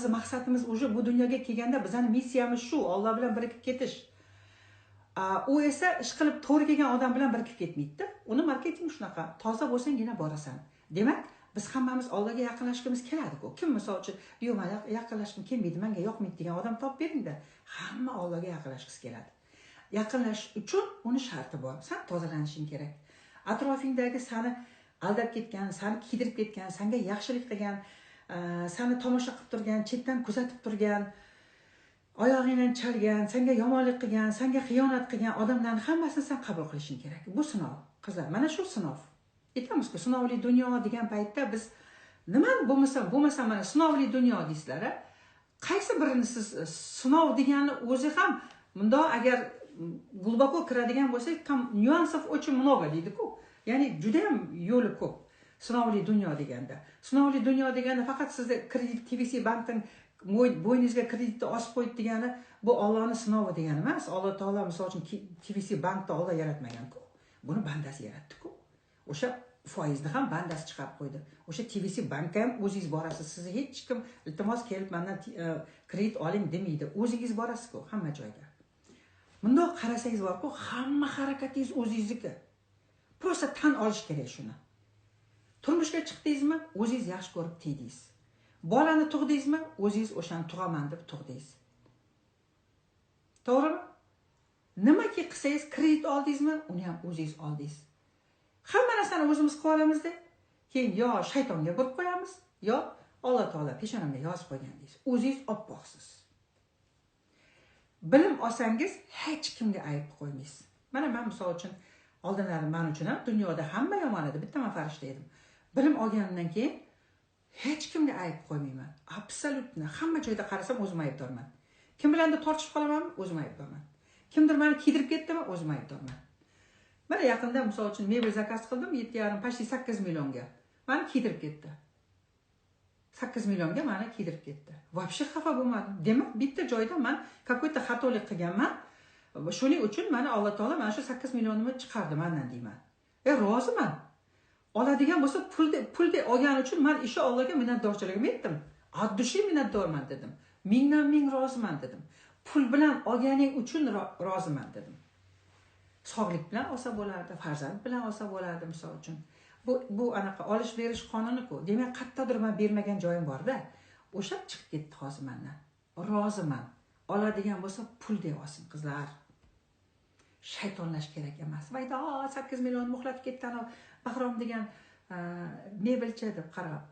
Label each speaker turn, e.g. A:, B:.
A: Maqsadimiz уже bu dunyoga kelganda bizani missiyamiz shu, Olloh bilan birikib ketish. U esa ish qilib to'g'ri kelgan odam bilan birikib ketmaydida. Uni marketing shunaqa, toza bo'lsanggina borasan. Demak, biz hammamiz Allohga yaqinlashgimiz keladi-ku. Kim misol uchun, yo'q, man yaqinlashgim kelmaydi, menga yoqmaydi degan odam topib beringda. Hamma Allohga yaqinlashgisi keladi. Yaqinlashish uchun uni sharti bor. San tozalanishing kerak. Atrofingdagi seni aldab ketgan, seni kiydirib ketgan, senga yaxshilik qilgan, seni tomosha qilib turgan, chetdan kuzatib turgan, oyog'ingdan chalgan, senga yomonlik qilgan, senga xiyonat qilgan odamlarni hammasini sen qabul qilishing kerak. Bu sinov, qizlar, mana shu sinov. Aytamizku, sinovli dunyo degan paytda biz nimani bo'lmasa mana sinovli dunyo deysizlar, a? Qaysi birini siz sinov degani o'zi ham bundoq agar глубоко kiradigan bo'lsak, нюансов очень много deydi-ku. Ya'ni juda ham yo'li ko'p. Sinovli dunyo deganda. Sinovli dunyo deganda faqat sizni kredit TVC bankdan bo'yningizga kreditni osib qo'ydi degani bu Allohning sinovi degani emas. Alloh taolo misol uchun TVC bankni Alloh yaratmagan-ku. Buni bandasi yaratdi-ku. O'sha foizni ham bandasi chiqarib qo'ydi. O'sha TVC bankka ham o'zingiz borasiz. Sizni hech kim iltimos kelib mendan kredit oling demaydi. O'zingiz borasiz-ku hamma joyga. Bundoq qarasangiz bor-ku, hamma harakatingiz o'zingizniki. Просто tan olish kerak shuni. Turmushga chiqdingizmi, o'zingiz yaxshi ko'rib tegdingiz. Bolani tug'dingizmi, o'zingiz o'shani tug'aman deb tug'dingiz. To'g'rimi? Nimaki qilsangiz, kredit oldingizmi, uni ham o'zingiz oldingiz. Hamma narsani o'zimiz qilib olamizda, keyin yo shaytonga burib qo'yamiz, yo Alloh taolo peshonamga yozib qo'ygan deysiz. O'zingiz oppoqsiz. Bilim olsangiz hech kimga ayb qo'ymaysiz. Mana men misol uchun oldinlari men uchun ham dunyoda hamma yomon edi, bitta men farishta edim. Bilim olganimdan keyin hech kimga ayb qo'ymayman. Абсолютно hamma joyda qarasam o'zim aybdorman. Kim bilandir tortishib qolamanmi, o'zim aybdorman. Kimdir meni kiydirib ketdimi, o'zim aybdorman. Mana yaqinda misol uchun mebel заказ qildim, 7,5, почти 8 millionga. Meni kiydirib ketdi. 8 millionga meni kiydirib ketdi. Вообще xafa bo'lmadim. Demak, bitta joyda men какой-то xatolik qilganman. Shuning uchun meni Alloh taolo mana shu 8 millionimni chiqardi mendan deyman. Roziman. Oladigan bo'lsa pul deb olgani uchun men isha Allohga minnatdorchiligimni aytdim. От души minnatdorman dedim. Mingdan ming roziman dedim. Pul bilan olganing uchun roziman dedim. Sog'lik bilan olsa bo'lardi, farzand bilan olsa bo'lardi misol uchun. Bu anaqa olish berish qonuni-ku. Demak, qayerdadir men bermagan joyim bor-da. O'sha chiqib ketdi hozir mendan. Roziman. Oladigan bo'lsa pul deb olsin qizlar. Shaytonlash kerak emas. Vayda, 8 million muhlat ketdi ana Bahrom degan mebelchi deb qarab.